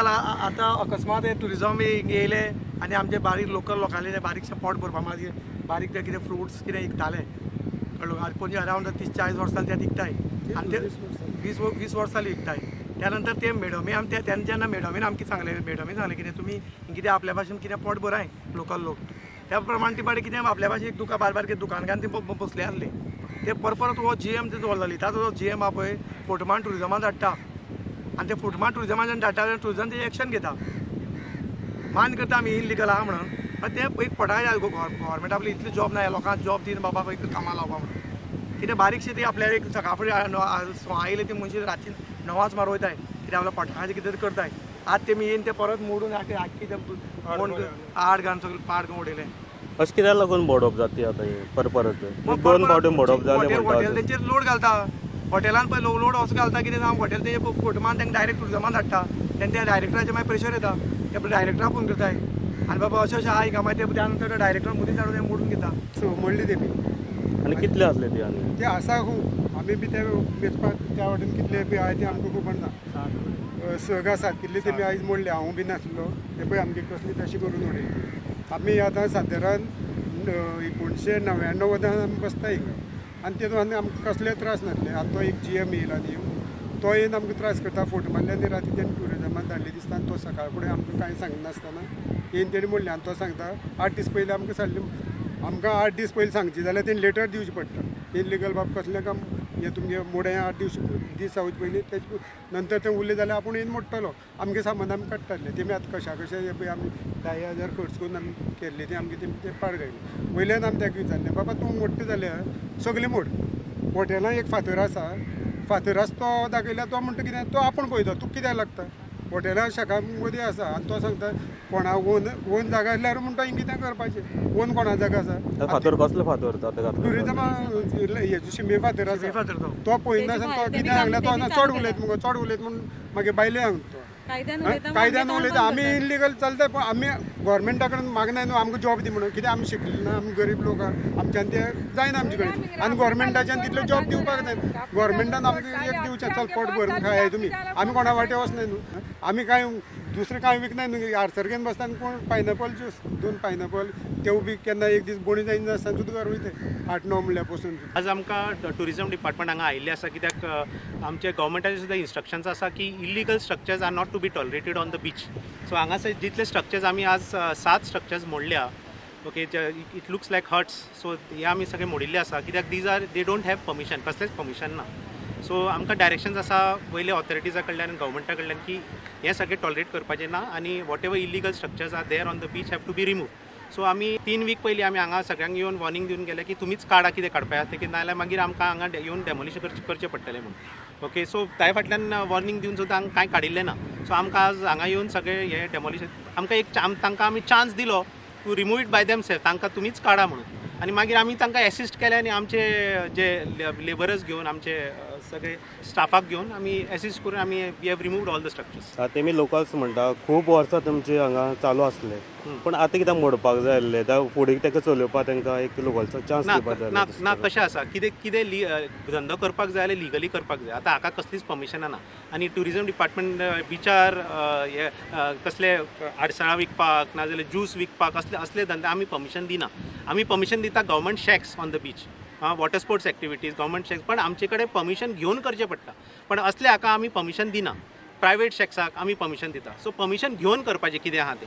जालां, आतां अकस्मात हे टुरिजम येयले आनी आमचे बारीक लोकल लोकांले ते बारीकशें पोट भरपा मागीर बारीक ते कितें फ्रुट्स कितें विकताले, कळ्ळें? आनी पणजे अरावंड 30-40 वर्सां ते विकताय आनी ते 20 वर्सां जाली विकताय. त्या नंतर ते मॅडमी आम ते तेन्ना जेन्ना मॅडमीन आमकां सांगलें, मॅडमीन सांगलें कितें तुमी कितें आपल्या भाशेन कितें पोट भराय लोकल लोक. त्या प्रमाणे ती बारी कितें आपल्या भाशेन एक दुकान बारीक बारीक दुकान ती बसले आसली. ते परत परत हो जी एम दवरलेली. ताचो जो जी एम आहा पळय, फोटमान टुरिजमान धाडटा आनी ते फोटमान टुरिजमान धाडटा, टुरिजम ते एक्शन घेता. मान्य करता आमी इलिगल आहा म्हणून, पण ते एक पटाय. गव्हर्मेंट आपली इतली जॉब ना, लोकांक जॉब दिवन बाबा खंय कामां लावपा म्हणून. कितें बारीकशें ती आपल्या एक सकाळ फुडें 6 येयले ती मनशां रातची 9 सुमार वयताय, कितें आपल्या पोटाखातीर कितें तरी करताय. आतां तेमी येवन ते परत मोडून आख्खी ते आड घालून सगळें पाड करून उडयलें. अशें कित्याक लागून मोडप जाता आतां हें परत परत? दोन फावटी मोडप जालें हॉटेल म्हणटा. तेंचेर लोड घालता. हॉटेलान पळय लोड असो घालता कितें सांग, हॉटेल तेंचे फोटो मारून तांकां डायरेक्ट टुरिजमान धाडटा. तेन्ना त्या डायरेक्टराचेर मागीर प्रेशर येता. ते डायरेक्टराक फोन करताय आनी बाबा अशें अशें आहा हिंगा. मागीर ते त्या नंतर डायरेक्टर मदींच हाडून ते मोडून घेता. सो मोडली तेमी. आनी कितले आसले ती आनी? ते आसा खूब. आमी बी ते मेजपाक त्या वाटेन कितले बी आहा ते आमकां खबर ना. 6 का 7 कितले तेमी आयज मोडले. हांव बी नासलो. ते पळय आमगे कसली तशी करून उडयली. आमी आतां सादारण 1999 आमी बसता हिंगा आनी तेतून आनी आमकां कसले त्रास नासले. आतां तो एक जी एम येयला न्ही, तो येवन आमकां त्रास करता. फोटो मारले आनी राती तेणें टुरिजमान धाडले दिसता. आनी तो सकाळ फुडें आमकां कांय सांगनासतना येवन तेणी मोडले. आनी तो सांगता 8 दीस पयलीं आमकां सांगले. आमकां 8 दीस पयलीं सांगचे जाल्यार तेणी लेटर दिवचें पडटा. इलिगल बाब कसलें काम हें तुमगें मोडें. 8 दीस दीस जावचे पयलीं, तेजे नंतर तें उरलें जाल्यार आपूण येवन मोडटलो. आमगे सामान आमी काडटाले. तेमी आतां कशा कशें हें पळय, आमी 10,000 खर्च करून आमी केल्ले तें आमगे तेमी तें पाड घायलें. वयल्यान आमी ताका विचारलें, बाबा तूं मोडटा जाल्यार सगळें मोड. हॉटेलान एक फातर आसा, फातर आसा तो दाखयल्यार तो म्हणटा कितें तो आपूण पळयता, तुका कित्याक लागता? हॉटेला शेका मदीं आसा आनी तो सांगता कोणा ओन ओन जागा आसल्यार म्हणटा हिंग कितें करपाचें? ओन कोणा जागा आसा? फातर कसले फातर आतां घातले? टुरिजमा हेजो शिमे फातर आसा. फातर तो. तो पळयनासतना तो कितें सांगला, तो ना चड उलयत मुगो, चड उलयत म्हूण मागीर बायले सांगता तो. कायद्यान उलयता. कायद्यान उलयता. आमी इलिगल चलता, पण आमी गव्हर्मेंटा कडेन मागनाय न्हू आमकां जॉब दी म्हणून. कित्याक आमी शिकले ना, आमी गरीब लोक आहा. आमच्यान ते जायना आमचे कडेन आनी गव्हर्मेंटाच्यान तितले जॉब दिवपाक जाय. गव्हर्मेंटान आमकां एक दिवचें, चल पोट भरून खायाय तुमी. आमी कोणा वाटे वचनाय न्हू. आमी कांय दुसरें कांय विकनाय न्हू. आडसर घेवन बसता आनी कोण पायनॅपल ज्यूस, दोन पायनॅपल, तेवूय बी केन्ना एक दीस बोणी जायना आसतना सुद्दां घर वयता 8-9 म्हणल्यार पसून. आज आमकां टुरिजम डिपार्टमेंट हांगा आयिल्लें आसा, कित्याक आमचे गव्हर्मेंटाचे सुद्दां इन्स्ट्रक्शन्स आसा की illegal structures are not to be tolerated on the beach. So हांगासर जितले स्ट्रक्चर्स आमी आज सात structures मोडल्या, okay, it looks like huts. So हे आमी सगळे मोडिल्ले आसा, कित्याक these are they don't have permission, कसलेंच परमिशन ना. सो आमकां डायरेक्शन्स आसा वयले ऑथॉरिटीजा कडल्यान, गव्हर्मेंटा कडल्यान की हें सगळें टॉलरेट करपाचें ना आनी what ever illegal structures are there on the beach have to be remove. So आमी 3 वीक पयलीं आमी हांगा सगळ्यांक येवन वॉर्निंग दिवन गेले की तुमीच काडा कितें काडपा आसा तें, की नाजाल्यार मागीर आमकां हांगा येवन डेमोलिशन करचें पडटलें म्हणून. ओके, सो त्या फाटल्यान वॉर्निंग दिवन सुद्दां हांगा कांय काडिल्लें ना. सो आमकां आज हांगा येवन सगळें हें डेमोलिशन आमकां एक तांकां आमी चान्स दिलो to remove it bye them self, तांकां तुमीच काडा म्हणून. आनी मागीर आमी तांकां एसिस्ट केलें आनी आमचे जे लेबरर्स घेवन, आमचे सगळे स्टाफाक घेवन आमी एसिस्ट करून आमी we have removed all the structures. आतां तेमी लोकल्स म्हणटा, खूब वर्सां तुमचे हांगा चालू आसले, पूण आतां कित्याक मोडपाक जाय आसलें? त्या फुडें ताका चलोवपाक तांकां एक लोकल्सचो चान्स ना. दिवपाक जाय ना. आसलो. ना, कशें आसा, कितें कितें धंदो करपाक जाय जाल्यार लिगली करपाक जाय. आतां हाका कसलीच परमिशनां ना आनी ट्युरिजम डिपार्टमेंट बिचार हे कसले आडसरां विकपाक नाजाल्यार ज्यूस विकपाक असले असले धंदे आमी परमिशन दिना. आमी परमिशन दिता government shacks on the beach, water sports activities, government shacks, पण आमचे कडेन परमिशन घेवन करचें पडटा. पण असले हाका आमी परमिशन दिना. प्रायवेट शॅक्साक आमी परमिशन दिता. सो परमिशन घेवन करपाचें कितें आहा तें.